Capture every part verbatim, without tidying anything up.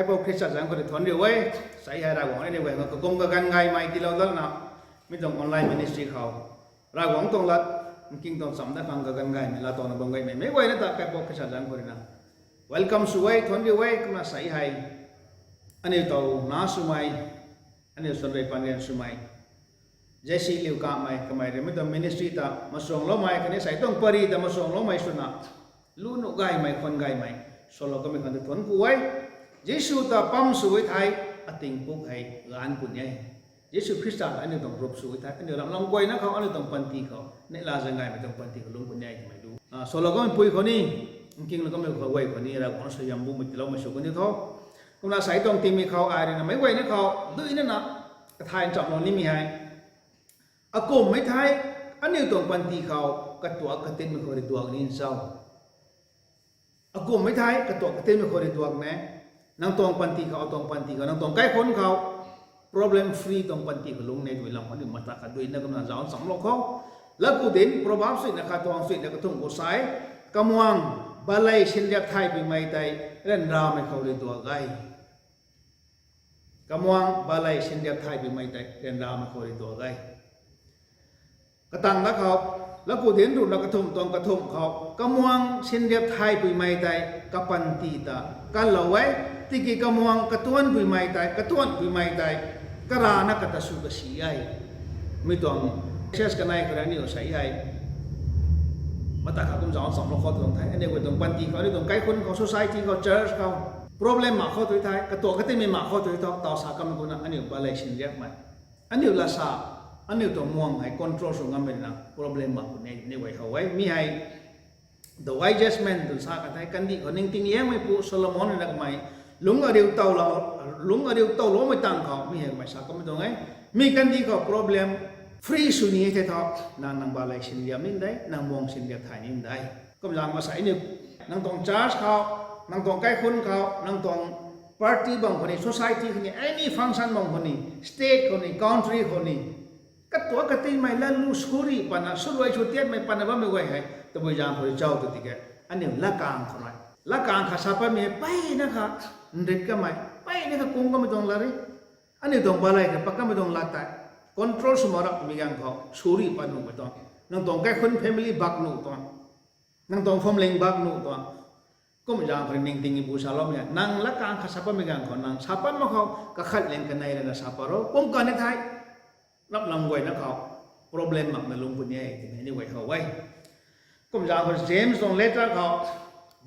Kaipu Khrista zanc khou rui thuanc riu e. Sa hei Ravguangc rui ni guay kakum kaganv gaymei tiilou datna, mi tuang online ministry khou Ravguangc tuang lat, nking tuang chamv dat khang kaganv gaymei laatowna bam gaymei meic guayna ta Kaipu Khrista zanc khou rui na welcome sw e, thuanc riu e. Kumna sa hei aniu tow na swmei, aniu suan rui pan rian swmei Jesse Liu Kamei, kamei rui mi tuang ministry ta masuangloumei khatni sa tuang pary ta masuangloumei swna lu nuh gaymei, khwan gaymei swlou kamei khang ta thuanc ku e. Jisu ta pam sw e thei, ating puk hei gaanc puni e. Jisu Khrista ta aniu tuang rup sw e thei, aniu ramlam guayna khou, aniu tuang panty khou neihla zaeng gaymei tuang panty khou lungc puni e twmei lu. Swlou kamei pui khou ni, nkinglou kamei khou guay khou ni Ravguangc suaihiam bumei tiiloumei sw kaniw tho. Kumna sa tuang tingmei khou ai rui na meic guayna khou duina na kathay nchamlou nimei hei, akumhmei thei aniu tuang panty khou katuak katinmei khou rui duak ni cho? Akumhmei thei katuak katinmei khou rui duak ne, nang tuang panty khou, atuang panty khou, nang tuang kaikhunc khou problem free tuang panty khou lungc ne twmei lam aniu mata khat duina kumna zauc nchamlou khou. Laku dinc Proverbs suina khat tuang suina kathumh khou sa e, kamuang balei sinriap thaypuimei tei ryanramei khou rui duak e. Kamuang balei sinriap thaypuimei tei ryanramei khou rui duak e. Katang da khou, Laku dinc ruhna kathumh tuang kathumh khou, kamuang sinriap thaypuimei tei kapanty ta kanlou e, tiki kamuang katuanpuimei tei, katuanpuimei tei karana kata sw kasi e. Mi tuang message kanei khou rui aniu sa hei mata khat kum zauc nchamlou khou tuang the. Aniu guay tuang panty khou, aniu tuang kaikhunc khou, society khou, church khou problem mak khou tu thei, katuak katinmei mak khou tu tho, taw sa kamei kumna aniu balei sinriapmei, aniu lasa, aniu tuang muang hei control sw ngammei na problem mak puni e, aniu guay how e. Mi hei The Wisest Man twna sa kan the, kandih khou ningting liangmeipu Solomon rui na kamei lungc ariu towlou, lungc ariu towloumei tang khou mi hei kamei sa kamei tuang e. Mi kandih khou problem free sw ni e thei tho, nang, nang balei sinriap ni de, nang muang sinriap thay ni de. Kumzaeng ma sa aniu, nang tuang church khou, nang tuang kaikhunc khou, nang tuang party bam khou ni, society khou ni, any function bam khou ni, state khou ni, country khou ni, katuak katinmei latlu suri patna, swluai sw tiatmei patna bammei guay hei tabui zaeng khou rui cho tw tiki, aniu latkaeng khou rui, latkaeng khat sa patmei hei mpeyna kha nrit kamei, mpeyna kha kung kamei tuang lat rui, aniu tuang balei kha pat kamei tuang lat tei control sw mak rap twmei ganv khou suri pat nuhmei tuang, nang tuang kaikhunc family bak nuh tuang, nang tuang phuamling bak nuh tuang. Kum zaeng khou rui ningting i bu saloumei, nang latkaeng khat sa patmei ganv khou, nang sa pat mak khou kakhat liang kanei rui na sa pat ro, kum kan ni thei, ramlam guayna khou problem makna lungc puni e twmei aniu guay how e. Kum zaeng khou James tuang letter khou,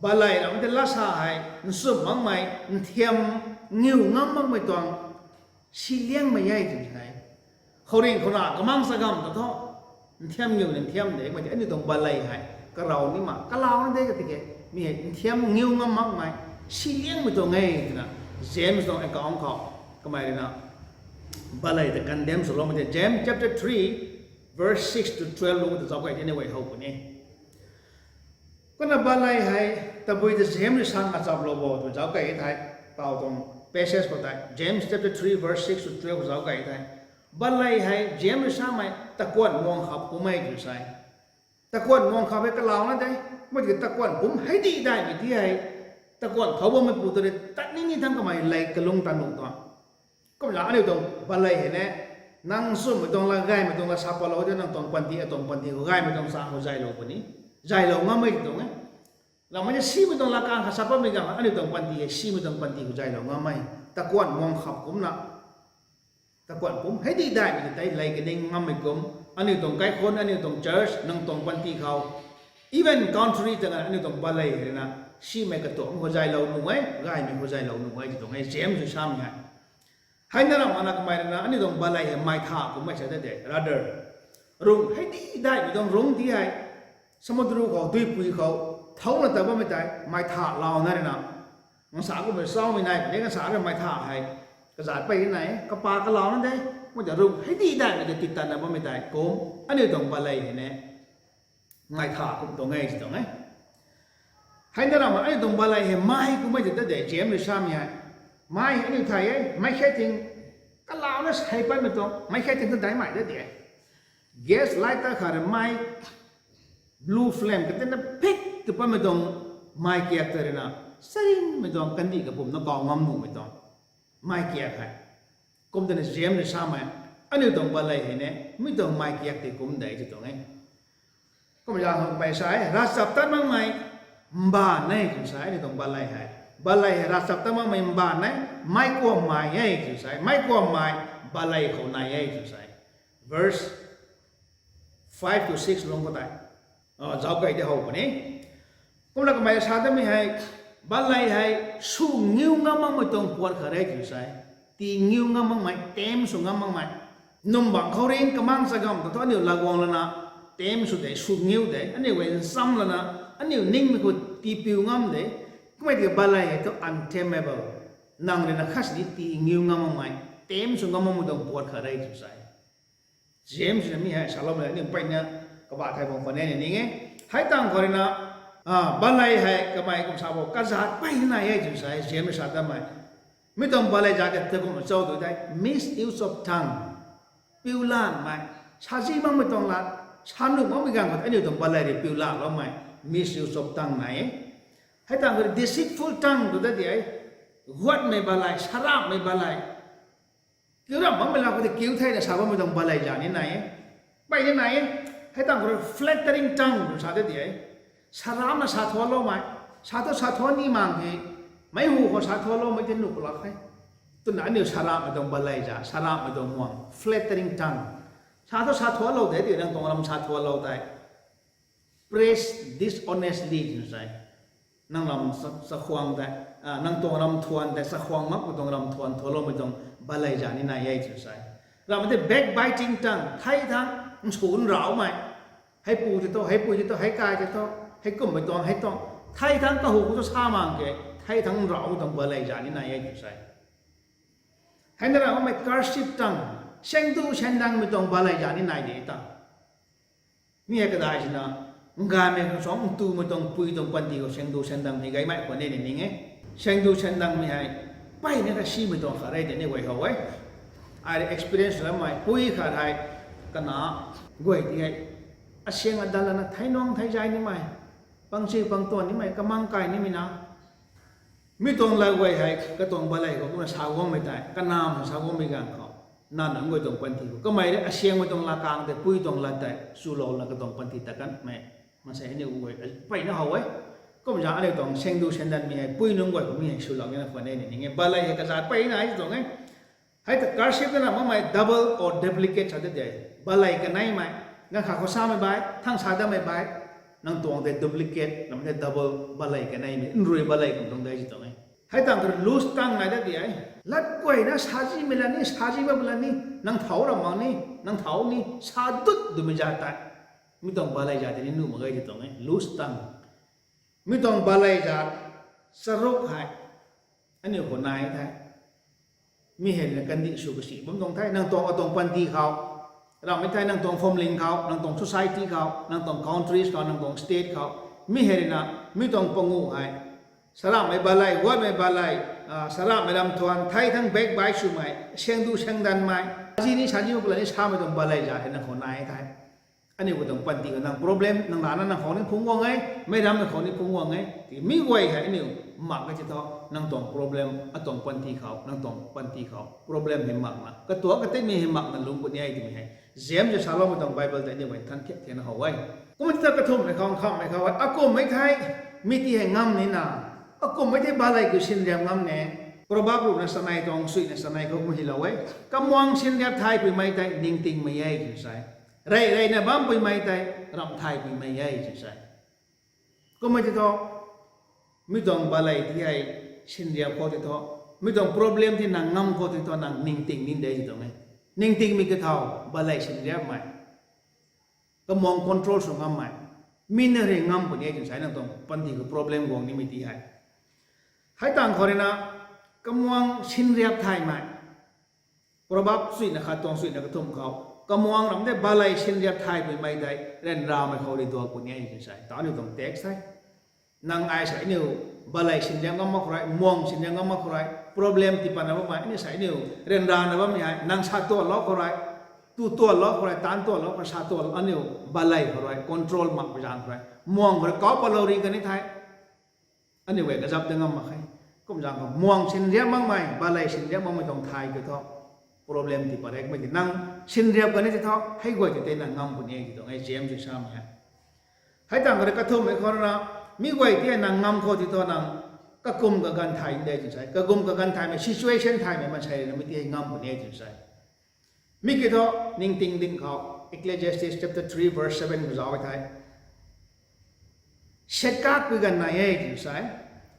balei ramei tei lasa hei nchumh makmei, nthiam ngiu ngam makmei tuang siliangmei e twmei hei, khouringh khouna kamang sa gam ta tho, nthiam ngiu ni nthiam de mei tei aniu tuang balei hei karau ni ma, kalau ni de ka tiki, mi hei nthiam ngiu ngam makmei, siliangmei tuang e twna James tuang account khou kamei rui na balei ta condemn swloumei tei James chapter three verse six to twelve lungc ta zauc key tei aniu guay how puni. Kumna balei hei tabui ta James rui sang achaplou bo twna zauc key thei, taw tuang passage khou tei James chapter three verse six to twelve zauc key thei, balei hei James rui samei takuanh muang khap kummei tw sa e. Takuanh muang khap hei kalauna de, mei tiki takuanh pumc hei di daihmei ti hei, takuanh khou bammeipu ta rui tat ni ni thangc kamei lei kalung tat nuh tuang. Kumna aniu tuang balei hei ne, nang nchumhmei tuang lat, gaymei tuang lat sa patlou de, nang tuang panty, atuang panty khou gaymei tuang chang khou zaylou puni, zaylou ngammei tuang e. Ramei ni simei tuang latkaeng khat sa patmei ganv aniu tuang panty hei simei tuang panty khou zaylou ngammei, takuanh muang khap kumna, takuanh pumc hei di daihmei tei lei kaning ngammei kum, aniu tuang kaikhunc, aniu tuang church, nang tuang panty khou, even country ta nga aniu tuang balei hei rui na simei katuang khou zaylou nuh e, gaymei khou zaylou nuh e ti tuang e James rui samei hei. Heina ramh ana kamei rui na aniu tuang balei hei mei tha kummei sa de de, rather, rungh hei di daihmei tuang rungc ti hei, samudru khou, duipui khou, thouna ta bammei tei mei tha launa rui na, nsa kummei chaumei nai puni, nsa rui mei tha hei kazat pey nai, kapa kalauna de, mei ta rungh hei di daihmei tei titanna bammei tei kum, aniu tuang balei hei ne mei tha kum tuang e ti tuang e. Heina ramh aniu tuang balei hei mei kummei tei ta de, James rui samei hei, mei hei aniu thay e, mei khe ting, kalauna sei patmei tuang mei khe ting ta daihmei de de. Gas lighter khat rui mei, blue flame katina phik tw patmei tuang mei kiak ta rui na, Sarinmei tuang kandih kapumc na kau ngam nuhmei tuang mei kiak hei. Kum tana James rui samei, aniu tuang balei hei ne, mi tuang mei kiak tei kum de tw tuang e. Kumna zaeng khou mei sa e, ravchaptat makmei mbaanv e tw sa e, aniu tuang balei hei. Balei hei ravchaptat makmei mbaanv e, mei kuammei e tw sa e, mei kuammei balei khou nai e tw sa e. Verse five to six lung khou tei, zauc key de how puni. Kumna kamei sa tamei hei, balei hei sw ngiu ngam makmei tuang puat khat re tw sa e. Tii ngiu ngam makmei, tame sw ngam makmei. Num bangc khou ring kamang chagamv ta thu aniu laguang lana, tame sw de, sw ngiu de, aniu guay ncham lana, aniu ningmei khou tiipiu ngam de. Kummei tiki balei hei thu untamable. Nang rui na khat sini tii ngiu ngam makmei, tame sw ngam makmei tuang puat khat re tw sa e. James na mi hei saloumei aniu mpeyna kabah thei bang khwan e ni ning e. Hei tangv khou rui na, balei hei kamei kum sa bo kazat peyna nai e tw sa e, James sa tamei. Mi tuang balei zat tei kum cho tu tei, misuse of tongue. Piu lanmei, sazi makmei tuang lat, sa nuh makmei ganv khou aniu tuang balei rui piu lanloumei, misuse of tongue nai e. Hei tangv khou rui deceitful tongue tu ta di e, guatmei balei, saramhmei balei. Kiu ramh makmei lat khou tei kiu theina sa bammei tuang balei zat ni nai e. Peyna nai e. Hei tangv khou rui flattering tongue tu sa ta di e. Saramhna sa thuanloumei, sa thu sa thuan ni mang he, meic hu khou sa thuanloumei tei nuh lak khe. Twna aniu saramhmei tuang balei zat, saramhmei tuang muang, flattering tongue. Sa thu sa thuanlou de ti nang tuang ram sa thuanlou tei. Praise dishonestly tw sa e. Nang ram chakhwang tei, nang tuang ram thuan tei chakhwang makmei tuang ram thuan thuanloumei tuang balei zat ni nai e tw sa e. Ramhmei tei backbiting tongue, thei thangc nsu nrauhmei. Heipu tei thu, heipui tei thu, hei kai tei thu, heikumhmei tuang, hei tuang. Thei thangc kahu khou thu sa mang ke, thei thangc nrauhmei tuang balei zat ni nai e tw sa e. Hei na ramhmei cursive tongue, saengdu saengdanmei tuang balei zat ni nai de ta. Mi hei kadai sina, ngaymei khang suang ntumei tuang pui tuang panty khou saengdu saengdanmei gaymei khwan e ni ning e. Saengdu saengdanmei hei, peyna kasimei tuang khat re tei ni guay how e. Ai rui experience lamei pui khat hei, kana, guay ti hei, asaeng adat lana thei nuang thei zai nimei, pangchiu pangtuan nimei, kamang kai nimei na. Mi tuang lat guay hei katuang balei khou kumna sa guangmei tei, kanamv sa guangmei ganv khou, nana guay tuang panty khou kamei rui asaengmei tuang lat kang tei, pui tuang lat tei chulouna katuang panty ta kanmei, maansei aniu guay peyna how e. Kumna zaeng aniu tuang saengdu saengdanmei hei pui nunc guay khou mi hei swlou nina khwan e ni ning e, balei hei kazat peyna e tuang e. Hei ta cursive na makmei double or duplicate sa ta de, balei kaneimei, ganv khat khou samei bai, thangc sa datmei bai, nang tuang tei duplicate, ramhmei tei double balei kaneimei, nrui balei kum tuang de si tuang e. Hei tangv khou rui loose tongue nai ta di e. Lat guayna sazimei la ni, sazi makmei la ni, nang thau ra mak ni, nang thau ni, sa dut dumei zat tei. Mi tuang balei zat tei ni nuh mak ge si tuang e, loose tongue. Mi tuang balei zat charuk hei aniu khou nai the. Mi hei na kandih sw kasi bam tuang the, nang tuang atuang panty khou, ramhmei thei nang tuang family khou, nang tuang society khou, nang tuang countries khou, nang tuang state khou. Mi hei na, mi tuang panguh hei, saramhmei balei, guatmei balei, saramhmei lam thuan, thei thangc backbite swmei, saengdu saengdanmei, sazi ni sazi mak pala ni samei tuang balei zat hei nang khou nai the. Aniu katuang panty khou nang problem nang rana nang khou ni phungc guang e, meic rammei khou ni phungc guang e. Tiki mi guay hei aniu mak ka ti thu, nang tuang problem, atuang panty khou, nang tuang panty khou problem hei makna, katuak katinmei hei makna lungc puni e twmei hei James ta saloumei tuang Bible tei aniu guay than thiak thiakna how e. Kumna ta kathumhmei khou, nkhamhmei khou hei, akumhmei thei mi ti hei ngam nina, akumhmei thei balei kiu sinriap ngam ne. Proverb ruhna chanei tuang suina chanei khou kumna hylou e. Kamuang sinriap thaypuimei tei ningtingmei e tw sa e. Rey reyna bampuimei tei ramh thaypuimei e tw sa e. Kumna ti thu, mi tuang balei ti hei sinriap khou ti thu, mi tuang problem ti nang ngam khou ti thu nang ningting ning de ti tuang e. Ningtingmei kathau, balei sinriapmei, kamuang control sw ngammei, mi na rui ngam puni e tw sa e, nang tuang panty khou problem guang nimei ti hei. Hei tangv khou rui na, kamuang sinriap thaymei. Proverb suina khat tuang suina kathumh khou, kamuang ramh tei balei sinriap thaypuimei tei ryanramei khou rui duak puni e tw sa e. Tau aniu tuang text hei. Nang ai sa aniu balei sinriap ngam mak khou rui, muang sinriap ngam mak khou rui, problem tiipatna bammei, aniu sa aniu ryanrana bammei hei, nang sa tuanlou khou rui, tu tuanlou khou rui, taanc tuanlou khou rui, sa tuanlou aniu balei khou rui control makpui zaeng khou rui, muang khou rui kau patlou ri kan ni the. Aniu guay kazap ta ngam mak khe. Kum zaeng khou muang sinriap makmei, balei sinriap makmei tuang thay kiu thu, problem ti pat re. Kummei ti nang sinriap kan ni ti thu, hei guay ti tei nang ngam puni e ti tuang e, James rui samei hei. Hei tangv khou rui kathumhmei khou rui na, mi guay ti nang ngam khou ti thu nang kakum kaganv thay de tw sa e. Kakum kaganv thaymei, situation thaymei maansei rui na mi ti hei ngam puni e tw sa e. Mi kiu thu, ningting ding khou, Ecclesiastes chapter three verse seven khou zauc e thei, setkakpui ganv nai e tw sa e,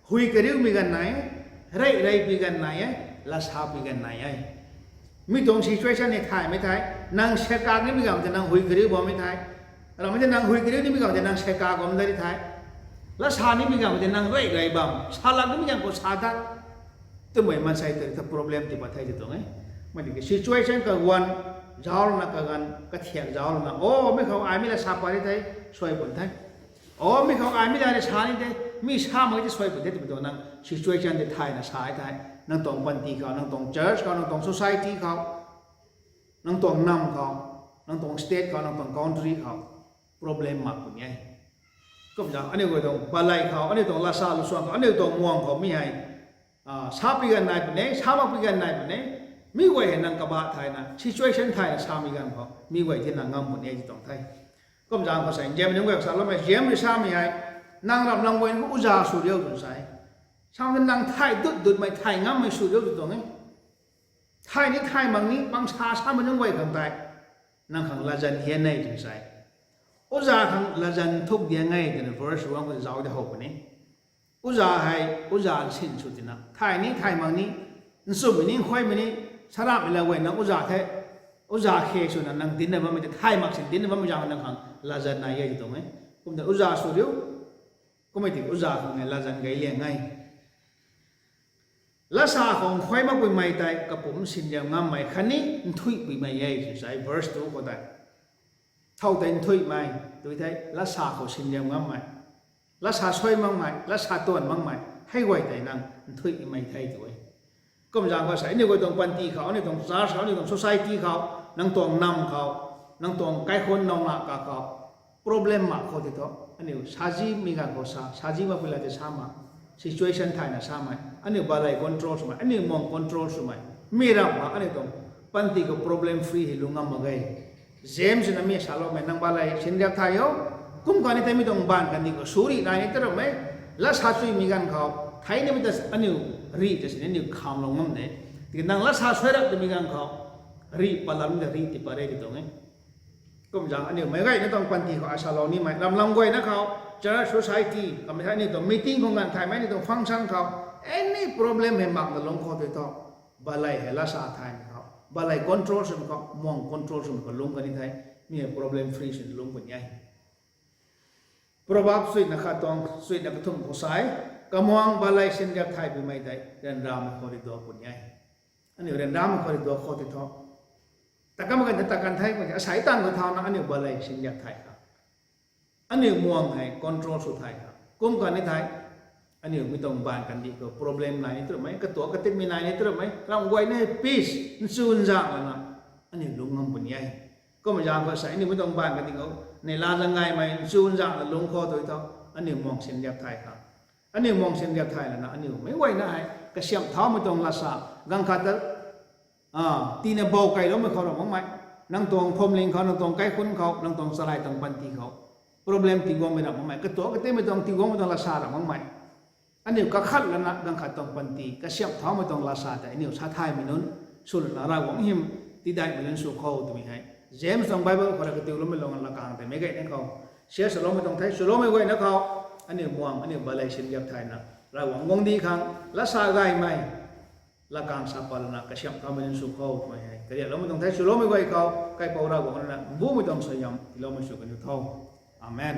hui kariumei ganv nai e, rey reypui ganv nai e, lasapui ganv nai e. Mi tuang situation ni thaymei thei, nang setkak nimei ganv tei nang hui kariu bammei thei, ramei tei nang hui kariu nimei ganv tei nang setkak bam da ri thei, lasa nimei ganv tei nang rey rey bam, salak nimei ganv khou sa dat twmei maansei tei thu problem ti pat the ti tuang e. Mei tiki situation kaguan zauc lana, kaganv kathiak zauc lana, o, mi khou ai mi lasa pat ri thei, suai pun the. O, mi khou ai mi la ni sa ni de, mi sa mak ti suai pun the twmei tuang nang situation tei thayna sa e thei, nang tuang panty khou, nang tuang church khou, nang tuang society khou, nang tuang nam khou, nang tuang state khou, nang tuang country khou problem mak puni e. Kum zaeng aniu guay tuang balei khou, aniu tuang lasa lusuang khou, aniu tuang muang khou mi hei, sapui ganv nai puni e, sa makpui ganv nai puni e. Mi guay hei nang kabah thayna, situation thayna samei ganv khou mi guay ti nang ngam puni e ti tuang the. Kum zaeng khou sa e, James nunc guay khou saloumei, James rui samei hei, nang ramlam guay ni khou uza sw riu tw sa e. Sa e nang thay dut dutmei, thay ngammei sw riu tw tuang e. Thay ni thay mak ni, pang sa samei nunc guay khang tei, nang khang latzan hian e tw sa e. Uza khang latzan thuk diang e twna verse one khou zauc de how puni. Uza hei, uza nsin sw tina, thay ni thay mak ni, nchumhmei ni, nkhuaimei ni, saramhmei la guay nang uza the, uza khe swna nang dincna bammei tei thay mak sin dincna bammei zaeng nang khang latzan nai e ti tuang e. Kum ta uza sw riu, kummei ti uza khang e latzan gay liang e. Lasa khou nkhuai makpuimei tei kapumc sinriam ngammei khatni nthuihpuimei e tw sa e verse two khou tei. Thow tei nthuihmei tw thei lasa khou sinriam ngammei, lasa suai makmei, lasa tuan makmei, hei guay tei nang nthuihmei the tw e. Kum zaeng khou sa e, aniu guay tuang panty khou, aniu tuang church khou, aniu tuang society khou, nang tuang nam khou, nang tuang kaikhunc nowna ka khou problem mak khou ti thu, aniu sazi mi ganv khou sa, sazi makpui la tei sa mak, situation thayna samei, aniu balei control swmei, aniu muang control swmei, mi ramh mak aniu tuang panty khou problem free hei lung ngam mak ge. James na mi saloumei, nang balei sinriap thay o. Kum kani tei mi tuang baanv kandih khou surih nai ni tw ramei, lasa chuimei ganv khou thei nimei ta aniu rih ta sini aniu khamlou ngam de. Tiki nang lasa suai rap twmei ganv khou rih palam ta rih ti pat re ti tuang e. Kum zaeng aniu meic gayna tuang panty khou asalou nimei, ramlam guayna khou, church, society, kamei thei aniu tuang meeting khou nganv thaymei, aniu tuang function khou, any problem hei makna lungc khou tei thu, balei hei lasa thaymei khou, balei control swmei khou, muang control swmei khou lungc kani thei, mi hei problem free swna lungc puni e. Proverb suina khat tuang suina kathumh khou sa e, kamuang balei sinriap thaypuimei tei ryanramei khou rui duak puni e. Aniu ryanramei khou rui duak khou ti thu, ta kam kan ta kan thei, asei tang khou thauna aniu balei sinriap thay kha, aniu muang hei control sw thay kha, kum kani thei, aniu mi tuang baanv kandih khou problem nai ni tw ramei, katuak katikmei nai ni tw ramei, ramh guayna hei peace nchunzang lana aniu lung ngam puni e. Kum zaeng khou sa e, aniu mi tuang baanv kandih khou neihla zang gaymei nchunzang la lungc khou tei thu, aniu muang sinriap thay kha, aniu muang sinriap thay lana aniu meic guayna hei kasiamh thaumei tuang lasa, ganv khat ta tina bou kailoumei khou ramh makmei, nang tuang phwamling khou, nang tuang kaikhunc khou, nang tuang chalai tuang panty khou problem tiiguangmei ramh makmei, katuak katikmei tuang tiiguangmei tuang lasa ramh makmei, aniu kakhat lana ganv khat tuang panty kasiamh thaumei tuang lasa tei aniu sa thaymei nunc sw lana Ravguangc hym tidaihmei nunc sw khou twmei hei James tuang Bible khou rui katiuloumei lung lakang tei meic gayna khou share saloumei tuang the. Swloumei guayna khou, aniu muang, aniu balei sinriap thayna Ravguangc guangcdic khang lasa gaymei, lakang sa pat lana kasiamh thaumei nunc sw khou twmei hei kariakloumei tuang the. Swloumei guay khou Kaipouc Ravguangc rui na mbumei tuang suaihiam tiiloumei sw kaniw tho. Amen.